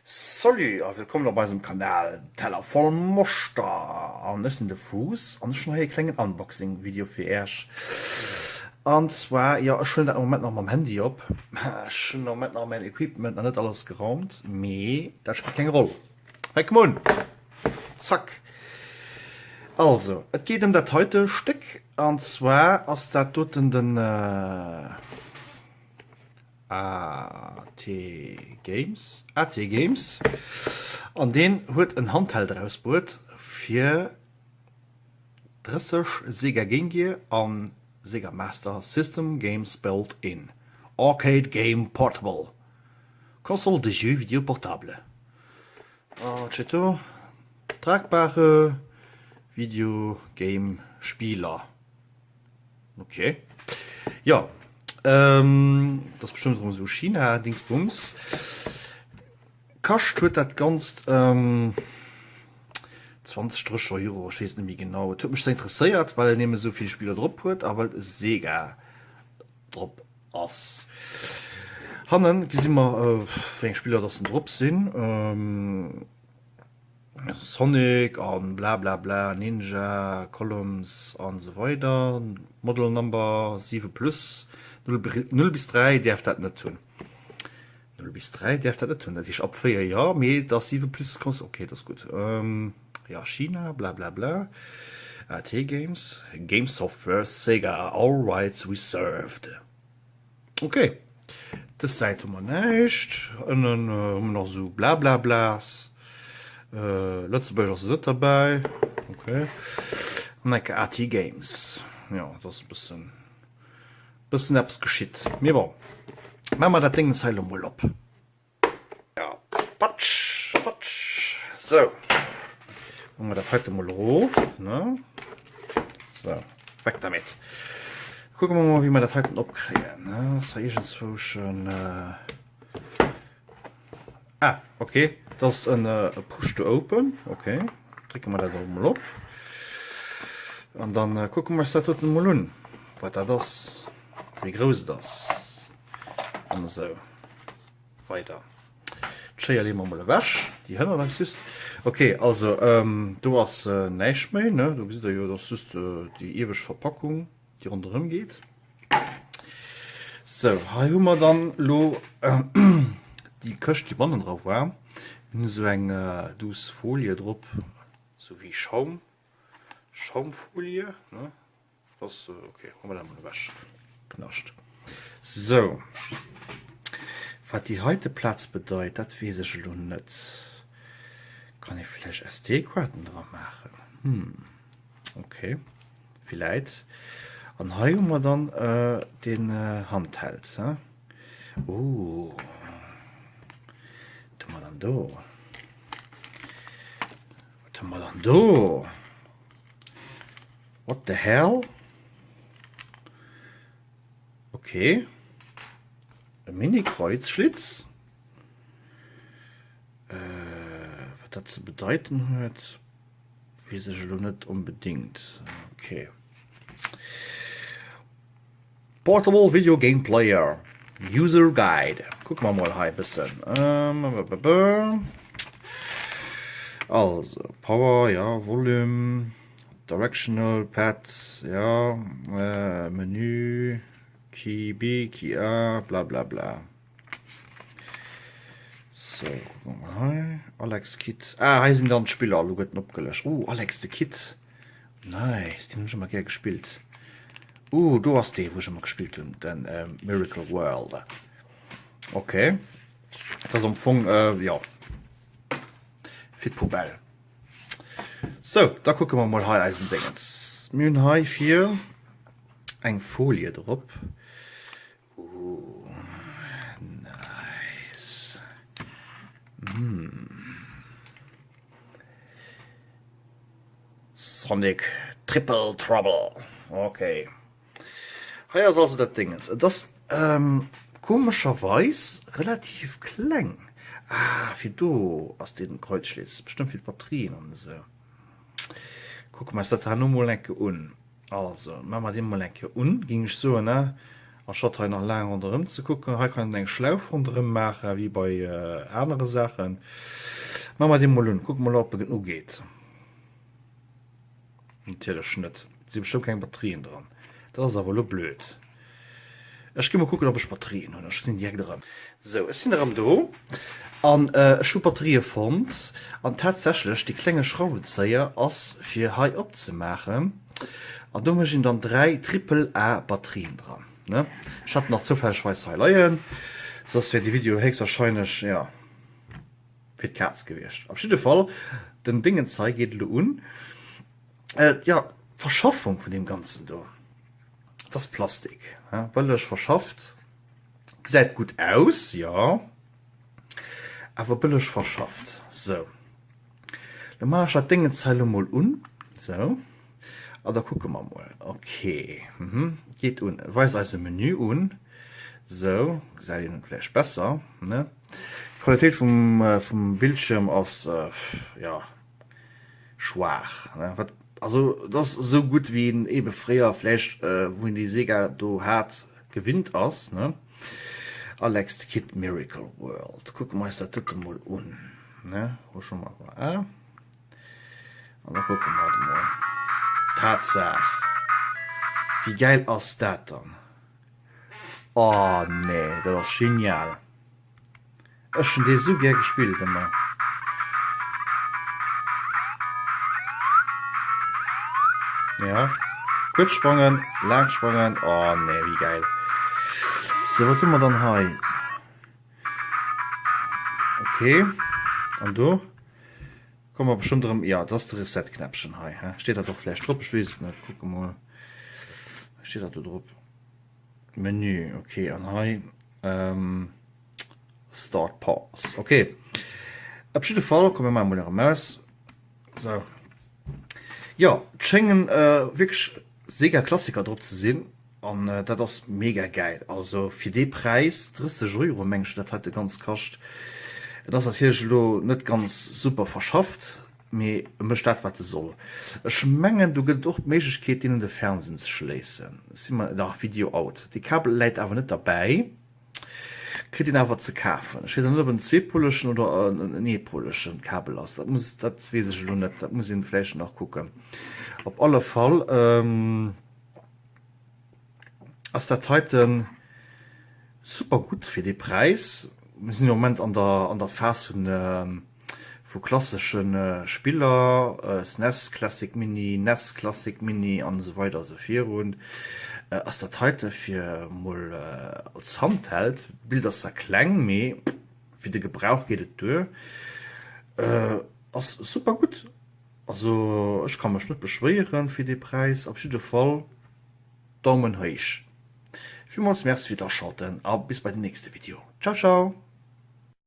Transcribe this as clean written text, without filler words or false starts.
Salut a wëllkommen op eisem Kanal Teller voll Moschter an ech sinn de Fuuss an ech hunn hei e klengen Unboxing Video fir Äerch an zwar jo ech huelen dat am Moment nach mam Handy op, ech hunn am Moment nach mäin Equipment nach net alles geraumt, mee dat spillt keng Roll. Fänke mer un, zack. Also et geet ëm dat heite Stéck an zwar ass dat doten den. AT Games, AT Games, an deen huet en Handheld erausbruet fir 30 Sega Game Gear an Sega Master System Games Built In Arcade Game Portable Console de jeux vidéo portable. A wat steet do? Tragbare Video Game Spieler. Ok. Jo. Ähm, dat ass bestëmmt erëm esou China-Dingsbums. Kascht huet dat Ganzt ähm, 20, 30 Euro, ech weess net méi genau. Et huet mech sehr interesséiert, well en eben esou vill Spiller drop huet a well Sega drop ass. Hannen gesi mer, äh, wéi eng Spiller dass en drop sinn. Ähm, Sonic an bla bla bla, Ninja, Columns an esou weider, Model Number 7 plus, 0 bis 3 däerf dat net hunn. 0 bis 3 däerf dat net hunn, dat heescht ab 4 jo, mee et ass 7 plus Cons, ok, dat ass gutt. Jo, China, bla bla bla, AT Games, Game Software, Sega, all rights reserved. Ok, dës Säit hu mer näischt. Ënnen hu mer nach esou Blablablas. Lëtzebuerg ass net derbäi. Ok. An enke AT Games. Jo, dat ass e bëssen, bëssen eppes geschitt. Mee bon, maache mer dat Déngens hei elo mol op. Ja, patsch, patsch. So. Machen wir das heute mal erof, ne? So, weg damit. Gucken wir mal, wie wir das heute opkriegen. Ne? Ass da irgendwo schon. Äh... Ah, okay. Das ist ein äh, Push to Open. Okay. Drücken wir das auch mal op. Und dann äh, gucken wir uns das dort mal an. Was das ist. Wie groß das ist. Und so. Weider. D'Schéier leeë mer mol ewech, déi hënnert eis just. Ok, also do ass näischt méi, ne? Do gesitt der jo, dat ass just déi iewescht Verpackung, déi ronderëm geet. Sou, hei hu mer dann elo déi Këscht, déi bannen dra war. Mir hunn esou eng duuss Folie drop, sou wéi Schaum, Schaumfolie, ne? Ass ok, hu mer dat mol ewech knascht. Sou, wat déi heite Plaz bedeit, dat weess ech elo net. Kann ee vläicht SD-Kaarten dra maachen? Hm, ok, villäit. An hei hu mer dann den Handheld, he? Ooh, wat hu mer dann do? Wat hu mer dann do? What the hell? Okay. E Mini-Kreuzschlitz. Äh, wat dat ze bedeiten huet, weess ech elo net onbedingt. Okay. Portable Video Game Player User Guide. Kucke mer mol hei e bëssen. Also, Power, ja, Volume, Directional Pad, ja, Menü, Key B, Key A, bla bla bla. So, kucke mer mol hei. Alex Kidd. Ah, hei sinn dann d'Spiller alleguerten opgelëscht. Oh, Alex the Kidd. Nice, deen hunn ech ëmmer gär gespillt. Uh, do ass dee, wou ech ëmmer gespillt hunn, den äh, Miracle World. Okay. Dat ass am Fong, äh, ja, fir d'Poubelle. So, da kucke mer mol hei eisen Dingens. Mir hunn hei fir eng Folie drop. Ooh, nice. Mm. Sonic Triple Trouble. Okay. Hei ass also dat Dingens. Et ass ähm, komescherweis relativ kleng. Ah, fir do ass den Kreuzschlitz. Bestimmt fir d'Batterien an esou. Kucke mer eis dat herno mol enke un. Also, maache mer dee mol eng Kéier un, géing ech soen, ne? Anstatt hei nach laang ronderëm ze kucken. Hei kann een eng Schlauf ronderëm maachen, wéi bei anere Saachen. Maache mer dee mol un. Kucke mol, ob en ugeet. Natierlech net. Et si bestëmmt keng Batterien dran. Dat ass awer elo blöd. Ech gi mol kucken, ob ech Batterien hunn. Ech sinn direkt erëm. Sou, ech sinn erëm do an ech hu Batterië fonnt. An tatsächlech, dee klenge Schrauwenzéier ass fir hei opzemaachen. An do mécht een dann 3 Triple A Batterien dran, ne? Ech hat nach zoufällegweis hei leien, soss wär de Video héchstwahrscheinlech, jo, fir d'Kaz gewiescht. Op jidde Fall, den Dingens hei geet elo un. Jo, d'Verschaffung vun deem Ganzen do, dat ass Plastik, he, bëlleg verschafft, gesäit gutt aus, jo, awer bëlleg verschafft. Sou. Lo maache ech dat Déngens hei lo mol un. Sou. A da kucke mer mol. Ok. Mhm. Geet un. Weist eis e Menü un. Sou. Gesäit een et vläicht besser, ne? D'Qualitéit vum, vum Bildschirm ass, jo, schwaach, ne? Wat, also, et ass esou gutt, wéi een eebe fréier vläicht, wou een déi Sega do hat, gewinnt ass, ne? Alex the Kidd Miracle World. Kucke mer eis dat dote mol un. Ne, hu schon mal A. An da kucke mer et mol. Tatsaach. Wéi gäil ass dat dann? Oh nee, dat ass genial. Ech hunn dee sou gär gespillt ëmmer. Ja, kuerz sprangen, laang sprangen. Oh nee, wéi gäil. Sou, wat hu mer dann hei? Okay. An do komme mer bestëmmt erëm. Ja, dat ass de Reset-Knäppchen hei. Hä? Steet dat och vläicht drop? Ech weess et net. Kucke mol. Steet dat do drop? Menü, okay. An hei ähm, Start Pause. Okay. Op jidde Fall komme mer mol erëm aus. So. Jo, et schéngen äh, wierklech Sega-Klassiker drop ze sinn. An dat ass mega gäil. Also fir dee Präis, 30 Euro meng ech dat heite ganz kascht. Et ass natierlech elo net ganz super verschafft, mee e mécht dat wat e soll. Ech mengen do gëtt et och d'Méiglechkeet deen un de Fernseh unzeschléissen. Ech si mer, dach, Video out. Dee Kabel läit awer net derbäi, kritt een awer ze kafen. Ech weess awer net ob en zweepolegen oder en eepolegen Kabel ass. Dat muss, dat weess ech elo net, dat muss een vläicht nach kucken. Op alle Fall. Ass dat heiten super gutt fir dee Präis. Mir sinn am Moment an der an der Phas vun vu klassesche Spiller, SNES Classic Mini, nes Classic Mini an esou weider esou virun. Ass dat heite fir mol als Handheld, d'Bild ass zwar kleng, mee fir de Gebrauch geet et duer, ass super gutt. Also ech ka mech net beschwéieren fir dee Präis, op jidde Fall Daumen héich. Villmools Merci fir d'Aschalten a bis bei den nächste Video. Ciao ciao.